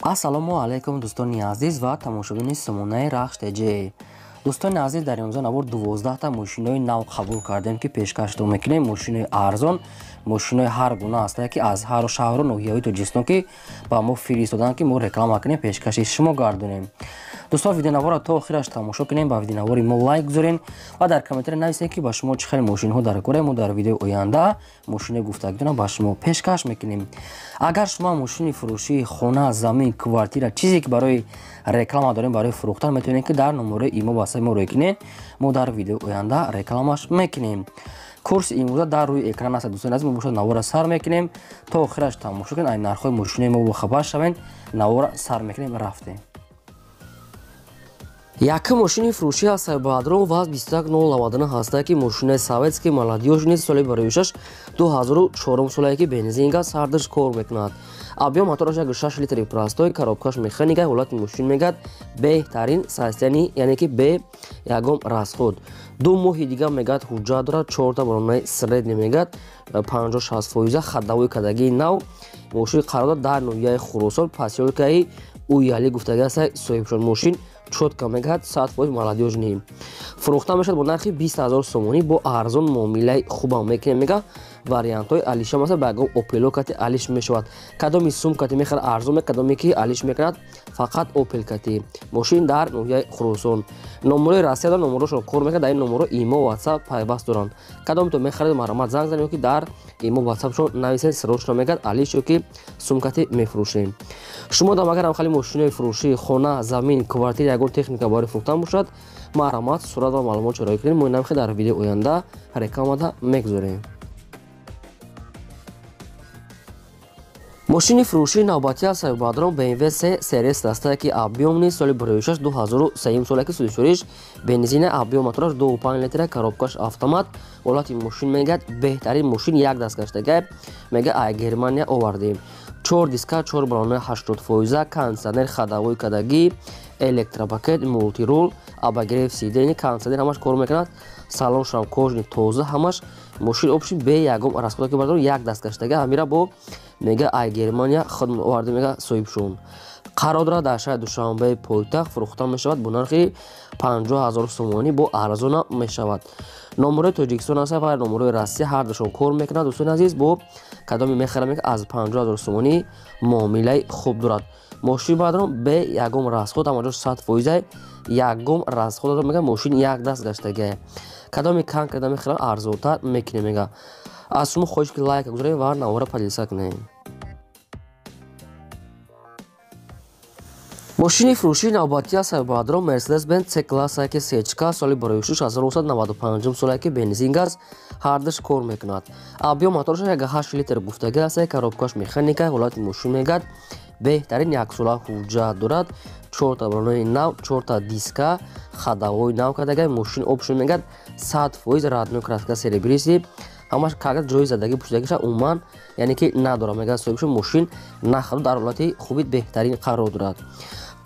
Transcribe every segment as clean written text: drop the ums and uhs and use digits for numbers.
Ассалому алайкум, дӯстони азиз ва тамошобини сомонаи Рахш ТЖ. Дӯстони азиз, дар имрӯза навор 12 та мошинои нав қабул кардем, ки пешкаштон мекунем. Мошинои арзон, мошинои ҳар гуна ҳастанд, ки аз ҳар шаҳру ноҳияҳои Тоҷикистон ки ба мо фиристоданд, ки мо реклама кунем, пешкаши шумо гардонем. Дӯстон, видеонаворро то охираш тамошо кунем, ба видеонавори мо лайк гузорен ва дар комментария нависед, ки ба шумо чӣ хел мошинҳо дар кора. Мо дар видеои оянда мошинои гуфтагитона ба шумо пешкаш мекунем. Агар шумо мошини фурӯшии хона, замин, квартира, чизе ки барои реклама дорем, барои фурӯхтан, метавонед, ки дар номерои имо васаи мо рӯй кунед. Мо дар видеои оянда рекламаш мекунем. Курси имрӯза дар рӯи экран аст. Дӯстони азиз, мо бошад навора сар мекунем, то охираш тамошо кунед, ай нархҳои мошинои мо бохабар шавед. Навора сар мекунем, рафтем. Якум мошини фурӯшӣ аз Сайбадрон ВАЗ 21099 ҳаста, ки мошинаи советский, молодёжный, соли бароишаш 2004 солае, ки бензинга, сардаш кор мекунад. Объём мотораш 1,6 литри простой, коробкаш механика. Ҳолати мошин мегӯяд беҳтарин состояние, яъне ки бе ягон расход. 2 моҳи дига мегӯяд ҳуҷҷат дорад, чорта баронаи средний, мегӯяд 50-60 фоиза, ходовой кардагии нав. Мошин қарор дорад дар ноҳияи Хуросон, посёлкаи Уяли гуфтагӣ аст соҳибшон. Мошин чётко мегӯяд 100% молодёжный. Фурӯхта мешавад бо нархи 20 000 сомонӣ, бо арзон муомилаи хубам мекунем. Мега вариантҳои алишам аст, ба ягон Опело кати алиш мешавад. Кадоми сум кати мехарад, арзон, кадоме ки алиш мекунад, фақат Опел кати. Мошин дар ноҳияи Хуросон, номерои Россия дор, номерошон кор мекунад. Дар ин номеро имо, Ватсап пайваст доранд. Кадомто мехаред, марҳамат, занг занед ё ки дар имо, Ватсапшон нависед, срочно мегӯяд алиш ё ки сумкати мефурӯшем. Шумо дам агар ҳамхали мошинои фурӯшии хона, замин, квартира, ягон техника барои фурӯхтан бошад, марҳамат, сурат ва маълумот чароӣ кунед. Мо инамхе дар видеои оянда рекламада мегузорем. Мошини фурӯшии навбатӣ аз Сайбадрон BMW 3 Series ҳастае, ки объёмный, соли бароишаш 2003 соле, ки сӯзишвориш бензина, объём мотораш 2,5 литра, коробкаш автомат. Ҳолати мошин мегӯяд беҳтарин, мошин як даст гаштага, мега ай Германия овардем. Чор диска, чор балонаи 80 фоиза, кондитсионер, ходовой кардагӣ, электропакет, мультируль, обогрев сидений, кондитсионер ҳамаш кор мекунад. Салоншам кожаный, тоза ҳамаш. Мошин общий бе ягон расхода, ки бардор як даст гаштага. Ҳамира бо мега ай Германия худ оварда, мега соҳибшон. Қарор дорад дар шаҳри Душанбеи пойтахт. Фурӯхта мешавад бо нархи 50 000 сомонӣ, бо арзона мешавад. Номерои Тоҷикистон аст ва номерои Россия, ҳардушон кор мекунад. Дӯстони азиз, бо кадоме мехарам, аз 50 000 сомонӣ муомилаи хуб дорад. Мошин баъдрон бе ягон расход, ҳамаҷо 100 фоиза, ягон расход дорад. Мега мошин як даст гаштагия. Кадоме кан карда мехарам, арзонтар мекунем. Мега аз шумо хоҳиш, ки лайк гузорем ва навора поделиться кунем. Мошини фурӯшии навбатӣ аз Сайбадрон Мерседес Бенз С класса, ки сечка, соли бароишуш 1995 соле, ки бензин, газ ҳардаш кор мекунад. Объём мотораш 1,8 литр гуфтагӣ аст, коробкаш механика. Ҳолати мошин мегӯяд беҳтарин, яксола ҳуҷҷат дорад, чорта балонаи нав, чорта диска, ходовой нав кардага. Мошин общий мегӯяд 100% родной, краска серебристый, ҳамаш кага ҷои задагӣ пӯшидагиша умуман яъне ки надорад. Мегӯяд соҳибшо мошин нахаду, дар ҳолати хуби беҳтарин қарор дорад.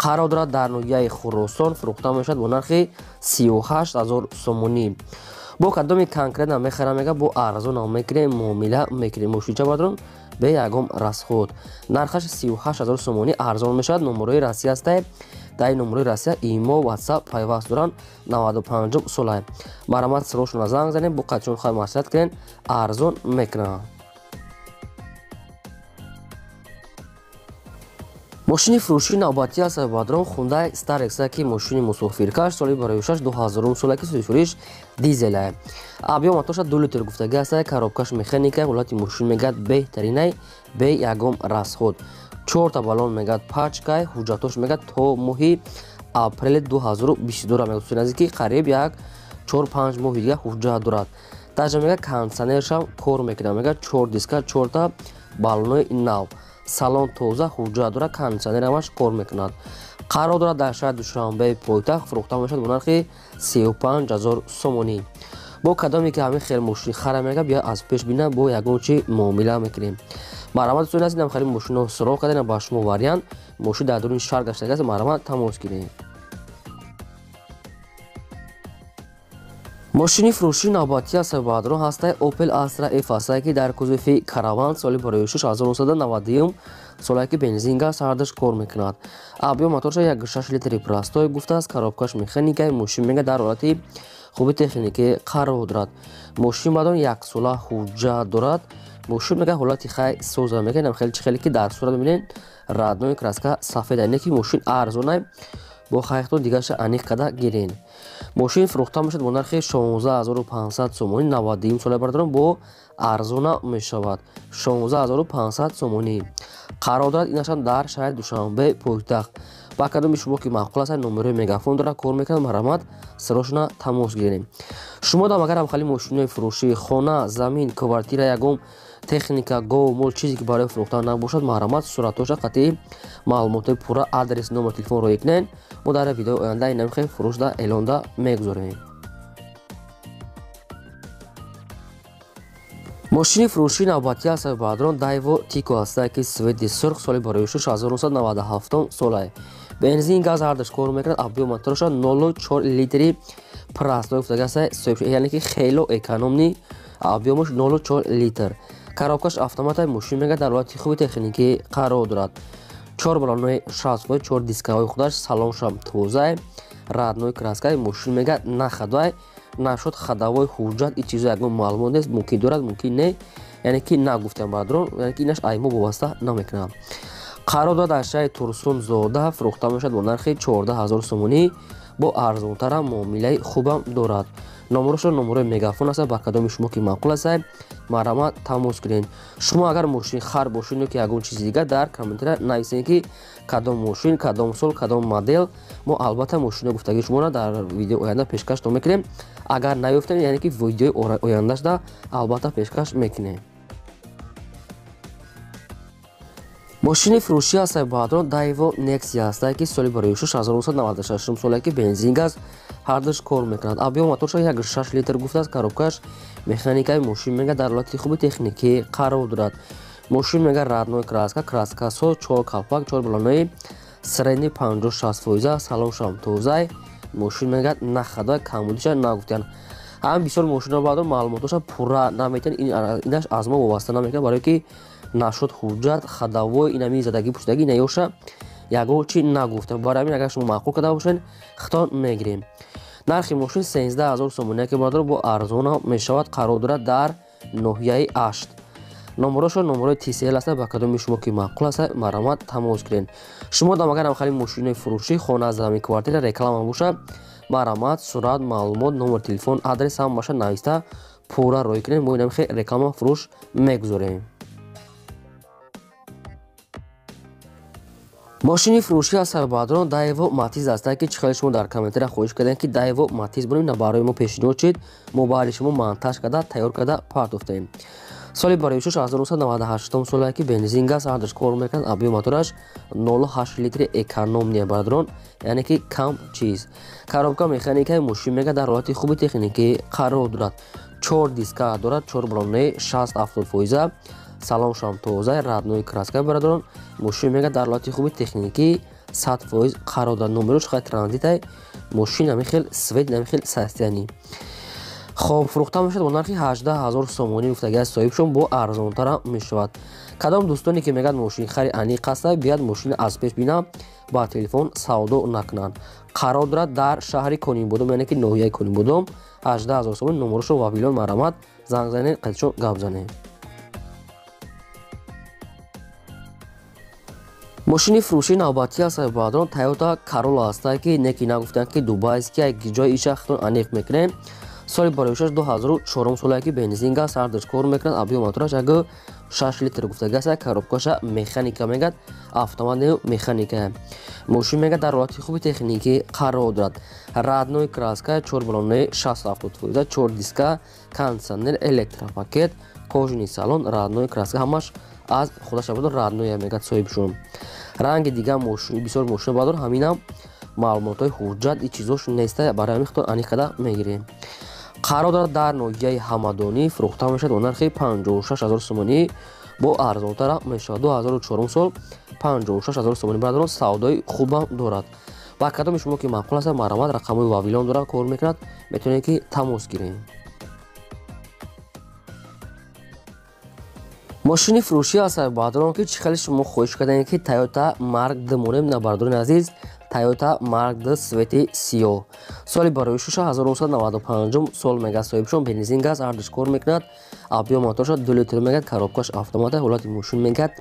Қарор дорад дар ноҳияи Хуросон. Фурӯхта мешавад бо нархи 38 000 сомонӣ. Бо кадоми конкретно мехарам, мега бо арзонам мекунем, муомила мекунем. Мошинча бадрон бе ягон расход, нархаш 38 000 сомонӣ, арзон мешавад. Номерои Россия ҳастае, дар ин номерои Россия имо, Ватсап пайваст доранд. 95 солае. Марҳамат, сирошона занг занем, бо қадшон хай маслиҳат кунед, арзон мекунанд. Мошини фурӯшии навбатӣ аз Сайбадрон Хундай Старекс, ки мошини мусофиркаш, соли бароишаш 2000 сола, ки сӯзишвориш дизелае, объём моторша 2 литр гуфтагӣ аст, коробкаш механика. Ҳолати мошин мегӯяд беҳтаринай, бе ягон расход, чорта балон мегӯяд пачкай. Ҳуҷҷатош мегӯяд то моҳи апрели 2022 мегӯяд, наздик ки қариб як 4-5 моҳи дига ҳуҷҷат дорад. Даже мегӯяд кондитсионершам кор мекунад, мегӯяд чор диска, чорта балонои нав, салон тоза, ҳуҷҷат дорад, кондитсионер ҳамаш кор мекунад. Қарор дорад дар шаҳри Душанбеи пойтахт. Фурӯхта мешавад бо нархи 35 000 сомонӣ. Бо кадоме ки ҳамин хел мошини хара, мега бия аз пеш бина, бо ягон чи муомила мекунем. Марҳамат, дӯстони азиз, хеле мошино суроғ кардем, ба шумо вариант мошин дар дуруни шаҳр гаштагааст, марҳамат, тамос гирем. Мошини фурӯшии навбатӣ аз Сайбадрон ҳастаи Opel Astra F ҳастае, ки дар кузови караван, соли бароишуш 1991 Солае ки бензин газ ҳардаш кор мекунад. Объём моторша 1,6 литри простой гуфтааст, коробкаш механикаи, мошин мега дар ҳолати хуби техникӣ қарор дорад. Мошин баъдон як сола ҳуҷҷат дорад. Мошин мега ҳолати хай соза мега, инам хеле чӣ хеле ки дар сурат мебинед, родной краска сафеда, не ки мошин арзонай, бо хайхтон дигарша аниқ када гирен. Мошин фурӯхта мешавад бо нархи 16500 сомонӣ, 92 сола бародарон, бо арзона мешавад 16500 сомонӣ. Қарор дорад инашам дар шаҳри Душанбе пойтахт. Ба кадоми шумо ки маъқул аст, номерои мегафон дорад, кор мекунад, марҳамат сирошона тамос гирем. Шумо дам агар ҳамхали мошинои фурӯшӣ, хона, замин, квартира, ягон техника, гов, мол, чизе ки барои фурӯхтан набошад, марҳамат суратҳоша қатъи маълумотҳои пурра, адрес, номер телефон роӣ кунед. Мо дар видеои оянда инамихел фурӯшда эълонда мегузорем. Мошини фурӯшии навбатӣ аст бародарон Дайво Тико ҳастае ки свети сурх, соли барои 1997 солае. Бензин газ ҳардаш кор мекунад, объём моторша 0,4 литри простой гуфтага аст, яъне ки хело экономный, объёмаш 0,4 литр. Коробкаш автомата, мошин мега дар ҳолати хуби техникӣ қарор дорад. 4 баллонои 60%, 4 дискаҳои худаш, салоншам тозае, родной краскаи, мошин мега на ходовой, нашуд ходовой ҳуҷҷат, ин чизо ягон маълумот нест, мумкин дорад, мумкин не, яъне ки нагуфтам бародарон, яъне ки инаш аймо вобаста намекунад. Қарор дорад дар шаҳри Турсунзода, фурӯхта мешавад бо нархи 14000 сомонӣ, бо арзонтара муомилаи хубам дорад. Номерошо номерои мегафон аст, ба кадоми шумо ки маъқул аст, марҳамат тамос кунед. Шумо агар мошин хар бошед ё ки ягон чизи дигар, дар комментария нависед ки кадом мошин, кадом сол, кадом модел. Мо албатта мошинои гуфтагии шуморо дар видеои оянда пешкаш мекунем. Агар наёфтем, яъне ки видеои ояндашда албатта пешкаш мекунем. Мошини фурӯшӣ аст бародарон Дайво Нексия ҳастае ки соли барои 1996 солае ки бензин газ ҳардаш кор мекунад. Объём моторша 1,6 литр гуфтааст, коробкаш механикаи, мошин мега дар ҳолати хуби техникӣ қарор дорад. Мошин мега родной краска, краска со, 4 калпак, 4 баллонои средний 50-60%, салоншам тозай, мошин мега на ходовой, камбудиша нагуфтиянд. Ҳам бисёр мошино бародарон маълумотоша пурра наметиҳанд, инаш аз мо вобаста намекунад, барое ки нашуд ҳуҷҷат, ходовой, инами задагӣ пуштагӣ наёша ягон чи нагуфта. Барои ҳамин агар шумо маъқул карда бошед, хитон мегирем. Нархи мошин 13000 сомонӣ ки бародарон бо арзона мешавад, қарор дорад дар ноҳияи 8. Номерошо номерои TCL аст, ба кадоми шумо ки маъқул аст, марҳамат тамос кунед. Шумо дам агар ҳамхали мошинои фурӯшӣ, хона, замин, квартира, реклама бошад, марҳамат сурат, маълумот, номер телефон, адрес ҳамаша нависта пурра роӣ кунед. Мо инамихел реклама фурӯш мегузорем. Мошини фурӯшӣ аст бародарон Дайво Матиз ҳастае ки чӣ хеле шумо дар комментария хоҳиш кардем ки Дайво Матиз бунем, на барои мо пешниҳод шид, мо баъди шумо монтаж карда, тайёр карда партофтаем. Соли барои 1998 солае ки бензин газ ҳардаш кор мекунад, объём мотораш 0,8 литри экономния бародарон, яъне ки кам чиз. Коробка механикаи, мошин мега дар ҳолати хуби техникӣ қарор дорад. 4 диска дорад, 4 баллонои 60-70%, салоншам тоза, родной краска бародарон, мошин мега дар ҳолати хуби техникӣ 100% қарор дорад. Номерош хай транзитай, мошин намихел свет, намихел состояние. Хоб, фурӯхта мешавад бо нархи 18000 сомонӣ гуфтаги аз соҳибшон, бо арзонтара мешавад. Кадом дӯстоне ки мегӯяд мошин хари аниқ аст, биёяд мошин аз пеш бинам, ба телефон савдо накунанд. Қарор дорад дар шаҳри Конибодом, яъне ки ноҳияи Конибодом, 18000 сомонӣ. Номерошо Вавилон, марҳамат занг занед, қадишон гап занед. Мошини фурӯшии навбатӣ аст бародарон Toyota Corolla ҳастае ки неки нагуфтанд ки дубайский, як ҷои иша хитон аниқ мекунем. Соли барои 2004 солае ки бензин газ ҳардаш кор мекунад, объём мотораш 1,6 литр гуфтага аст, коробкаша механика мегӯяд, автомат не механика. Мошин мегӯяд дар ҳолати хуби техникӣ қарор дорад. Родной краска, 4 баллонои 60-70%, 4 диска, кондиционер, электропакет, кожаный салон, родной краска, ҳамаш аз худаш абадо родной мегӯяд соҳибшон. Ранги дигар мошин бисёр мошин бадор, ҳаминам маълумотҳои ҳуҷҷат и чизош неста, барои ҳамин хитон аниқ карда мегирем. Қарор дорад дар ноҳияи Ҳамадонӣ, фурӯхта мешавад бо нархи 56000 сомонӣ, бо арзонтара мешавад. 2004 сол 56000 сомонӣ бародарон, савдои хубам дорад. Ба кадоми шумо ки маъқул аст, марҳамат рақамҳои Вавилон дорад, кор мекунад, метавонед ки тамос гиред. Мошини фурӯшӣ аст бародарон, ки чӣ хеле шумо хоҳиш кардем, ки Toyota Mark II монем. На, бародарони азиз, Toyota Mark II цвети сиёҳ, соли барои 1995 сол мега, соҳибшон бензин, газ ҳардуш кор мекунад. Объём моторша 2 литр мегад, коробкаш автомата. Ҳолати мошин мегад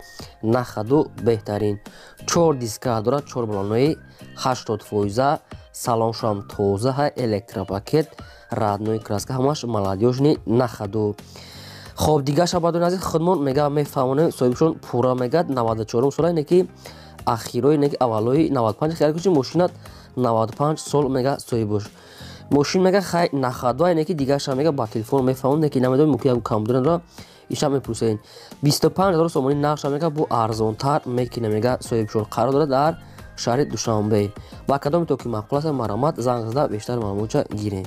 на ходу беҳтарин, чор диска дорад, чор баллонои 80%, салоншам тоза, электропакет, родной краска, ҳамаш молодёжный, на ходу. Хоб, дигаша, бародарони азиз, худмон мега мефаҳмонем. Соҳибшон пурра мегад 94 сола, не ки ахирои, не ки аввалои 95 хиял куши, мошинат 95 сол мега соҳибош. Мошин мега хай на ходу, не ки дигаша мега ба телефон мефаҳмон, не ки намедонем, мумкин як камдуренро иша мепурсен. 25 000 сомонӣ нархша мега, бо арзонтар мекина мега соҳибшон. Қарор дорад дар шаҳри Душанбе. Ба кадоме то ки маъқул аст, марҳамат, занг зада бештар маълумотча гирем.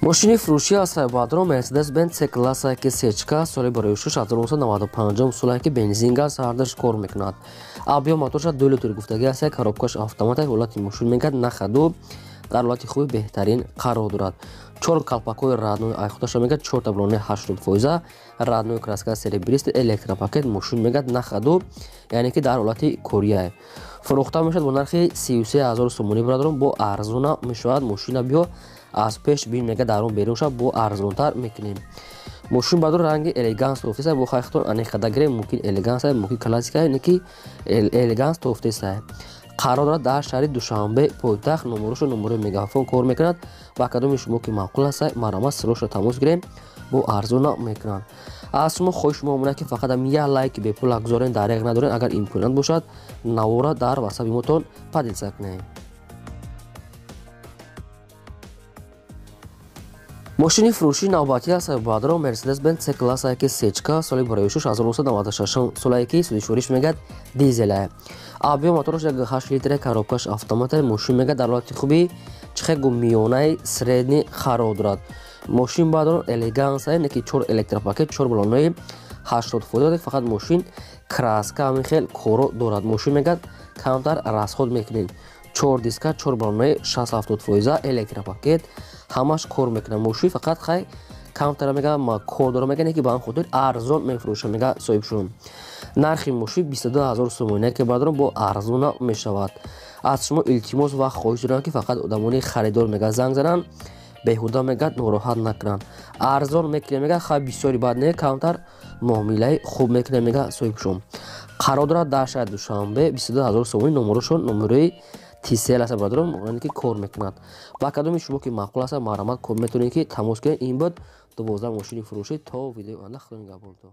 Мошини фурӯшӣ аст, бародарон, Mercedes-Benz C-класса ки сечка, соли барои 1995 соле, ки бензин, газ ҳардуш кор мекунад. Объём моторша 2 литр гуфтагӣ аст, коробкаш автомата. Ҳолати мошин мегад на ходу, дар ҳолати хуби беҳтарин қарор дорад. Чор калпакҳои родной айхудаша мегад, чор таблони 80%, родной краска, серебристый, электропакет. Мошин мегад на ходу, яъне ки дар ҳолати кория. Фурӯхта мешавад бо нархи 33 000 сомонӣ, бародарон, бо арзона мешавад. Мошина биё аз пеш бин мега, дар он берун шав, бо арзонтар мекунем. Мошин бадор ранги элеганс тофтеса, бо хайхтон анехада гирем, мумкин элеганс, мумкин классика, не ки элеганс тофтеса. Қарор дорад дар шаҳри Душанбе, пойтахт. Номерошу номерои мегафон кор мекунад. Ба кадоми шумо ки маъқул аст, марҳамат, сироша тамос гирем, бо арзона мекунанд. Аз шумо хоҳиш мо омада, ки фақат ам як лайки бепул гузорен, дареғ надорен. Агар имконият бошад, навора дар ватсапи мотон поделиться кунем. Мошини фурӯшии навбатӣ аст, бародарон, Mercedes-Benz C-класса ки сечка, соли барои 1996 солае, ки сӯзишвориш мегад дизелае. Объём мотораш 8 литре, коробкаш автомата. Мошин мегад дар ҳолати хуби чихе гум миёнаи средний қарор дорад. Мошин, бародарон, элеганса, не ки чор электропакет, чор баллонои 80%, фақат мошин краска ҳамин хел коро дорад. Мошин мегад камтар расход мекунед. Чор диска, чор баллонои 60-70%, электропакет, ҳамаш кор мекунад. Мошин фақат хай камтара мега кор дора мега, не ки ба ҳам хотир арзон мефурӯша мега соҳибшон. Нархи мошин 22 000 сомонӣ, ки бародарон, бо арзона мешавад. Аз шумо илтимос ва хоҳиш дорам, ки фақат одамони харидор мега занг зананд, беҳуда мегад нороҳат накунанд. Арзон мекунем мега, хай бисёри бад не, камтар муомилаи хуб мекунем мега соҳибшон. Қарор дорад дар шаҳри Душанбе, 22 000 сомонӣ. Номерошон номерои Tcell аст, бародарон, яъне ки кор мекунад. Ба кадоми шумо ки маъқул аст, марҳамат, метавонед ки тамос кунед. Ин буд 12 мошини фурӯшӣ. То видеои оянда, худо нигаҳбонтон.